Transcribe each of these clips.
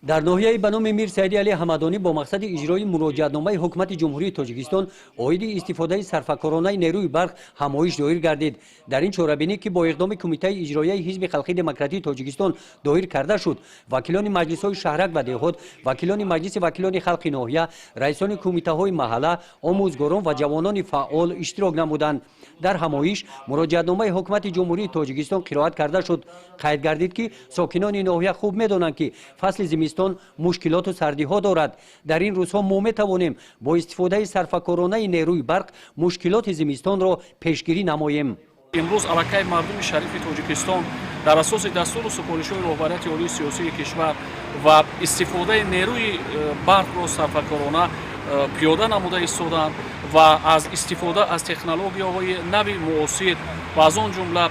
Дар ноҳияи ба номи Мир Саиди Али Ҳамадонӣ бо мақсади иҷрои муроҷиатномаи Ҳукумати Ҷумҳурии Тоҷикистон оиди истифодаи сарфакоронаи нерӯи барқ ҳамоиш доир гардид. Дар ин чорабинӣ, ки бо иқдоми Кумитаи иҷроияи Ҳизби халқии демократии Тоҷикистон доир карда шуд, вакилони маҷлисҳои шаҳрак ва деҳот, вакилони Маҷлиси вакилони халқи ноҳия, раисони кумитаҳои маҳалла, омӯзгорон ва ҷавонони фаъол иштирок намуданд. Дар ҳамоиш муроҷиатномаи Ҳукумати Ҷумҳурии Тоҷикистон қироат карда шуд. Қайд гардид, ки сокинони ноҳия хуб медонанд, ки фасли зимистон мушкилоту сардиҳо дорад. Дар ин рӯзҳо мо метавонем бо истифодаи сарфакоронаи нерӯи барқ мушкилоти зимистонро пешгирӣ намоем. Имрӯз аллакай мардуми шарифи Тоҷикистон дар асоси дастуру супоришҳои роҳбарияти олии сиёсии кишвар ва истифодаи нерӯи барқро сарфакорона пиёда намуда истодаанд ва аз истифода аз технологияҳои нави муосир ва аз он ҷумла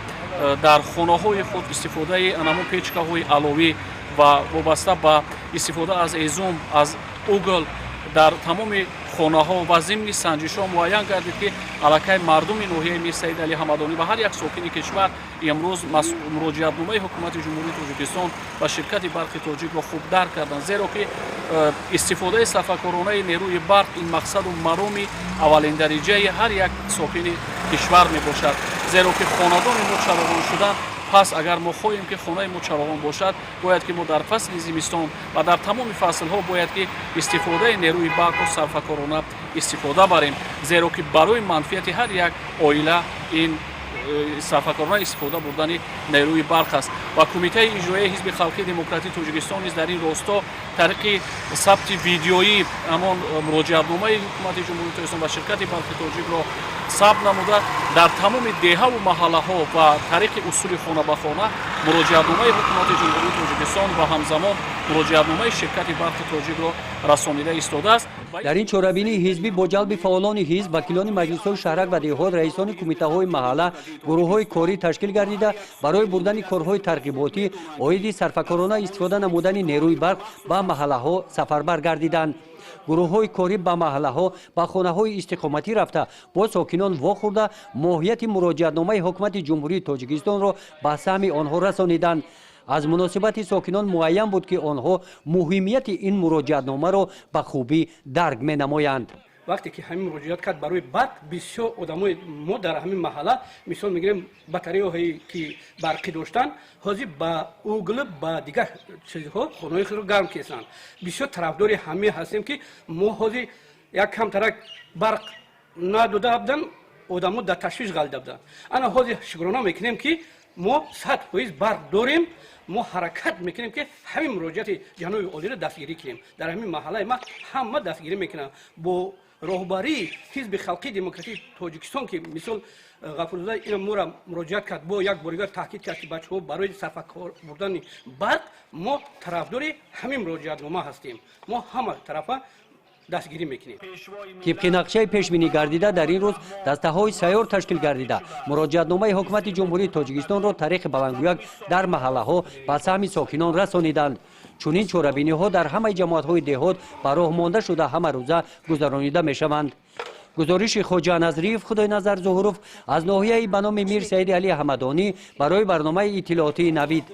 дар хонаҳои худ истифодаи анамун печкаҳои аловӣ ва вобаста ба истифода аз ҳезум, аз уголь дар тамоми хонаҳо. Ва зимни санҷишҳо муайян гардид, ки аллакай мардуми ноҳияи Мирсаид Али Ҳамадонӣ ва ҳар як сокини кишвар имрӯз муроҷиатномаи Ҳукумати Ҷумҳурии Тоҷикистон ва ширкати барқи тоҷикро хуб дарк карданд, зеро ки истифодаи сарфакоронаи нерӯи барқ ин мақсаду мароми аввалиндариҷаи ҳар як сокини кишвар мебошад, зеро ки хонадони мо чароғон шудан. Пас агар мо хоҳем, ки хонаи мо чароғон бошад, бояд ки мо дар фасли зимистон ва дар тамоми фаслҳо бояд ки истифодаи нерӯи барқро сарфакорона истифода барем, зеро ки барои манфиати ҳар як оила ин сарфакорона истифода бурдани нерӯи барқ аст. Ва Кумитаи иҷроияи Ҳизби халқии демократии Тоҷикистон низ дар ин росто тариқи сабти видеоӣ ҳамон муроҷиатномаи Ҳукумати Ҷумҳурии Тоҷикистон ва ширкати барқи тоҷикро сабт намуда, дар тамоми деҳаву маҳаллаҳо ва тариқи усули хона ба хона муроҷиатномаи Ҳукумати Ҷумҳурии Тоҷикистон ва ҳамзамон муроҷиатномаи ширкати барқи тоҷикро расонида истодааст. Дар ин чорабинии ҳизбӣ бо ҷалби фаъолони ҳизб, вакилони маҷлисҳои шаҳрак ва деҳот, раисони кумитаҳои маҳалла гурӯҳҳои корӣ ташкил гардида, барои бурдани корҳои тарғиботӣ оиди сарфакорона истифода намудани нерӯи барқ ба маҳаллаҳо сафарбар гардиданд. Гурӯҳҳои корӣ ба маҳаллаҳо, ба хонаҳои истиқоматӣ рафта, бо сокинон вохӯрда, моҳияти муроҷиатномаи Ҳукумати Ҷумҳурии Тоҷикистонро ба саҳми онҳо расониданд. Аз муносибати сокинон муайян буд, ки онҳо муҳимияти ин муроҷиатномаро ба хубӣ дарк менамоянд. Вақте ки ҳамин муроҷиат кард барои барқ, бисёр одамои мо дар ҳамин маҳалла, мисол мегирем, батареяҳое ки барқӣ доштанд, ҳозир ба уголь, ба дигар чизҳо хонаҳои худро гарм кесанд. Бисёр тарафдори ҳамин ҳастем, ки мо ҳозир як камтарак барқ надода буданд, одамо дар ташвиш ғалида буданд. Ана ҳозир шукрона мекунем, ки мо 100% барқ дорем. Мо ҳаракат мекунем, ки ҳамин муроҷиати ҷаноби олиро дастгирӣ кунем. Дар ҳамин маҳаллаи ма ҳама дастгирӣ мекунанд бо роҳбарии Ҳизби халқии демократии Тоҷикистон, ки мисол Ғафурзода ина моро муроҷиат кард, бо як боригар таъкид кард, ки бачаҳо, барои сарфакор бурдани барқ мо тарафдори ҳамин муроҷиатнома ҳастем, мо ҳама тарафа дастгирӣ мекунем. Тибқи нақшаи пешбинӣ гардида, дар ин рӯз дастаҳои сайёр ташкил гардида, муроҷиатномаи Ҳукумати Ҷумҳурии Тоҷикистонро тариқи баландгӯяк дар маҳаллаҳо ба саҳми сокинон расониданд. Чунин чорабиниҳо дар ҳамаи ҷамоатҳои деҳот ба роҳ монда шуда, ҳамарӯза гузаронида мешаванд. Гузориши Хоҷа Назриев, Худойназар Зуҳуров аз ноҳияи ба номи Мир Саиди Али Ҳамадонӣ барои барномаи иттилоотии Навид.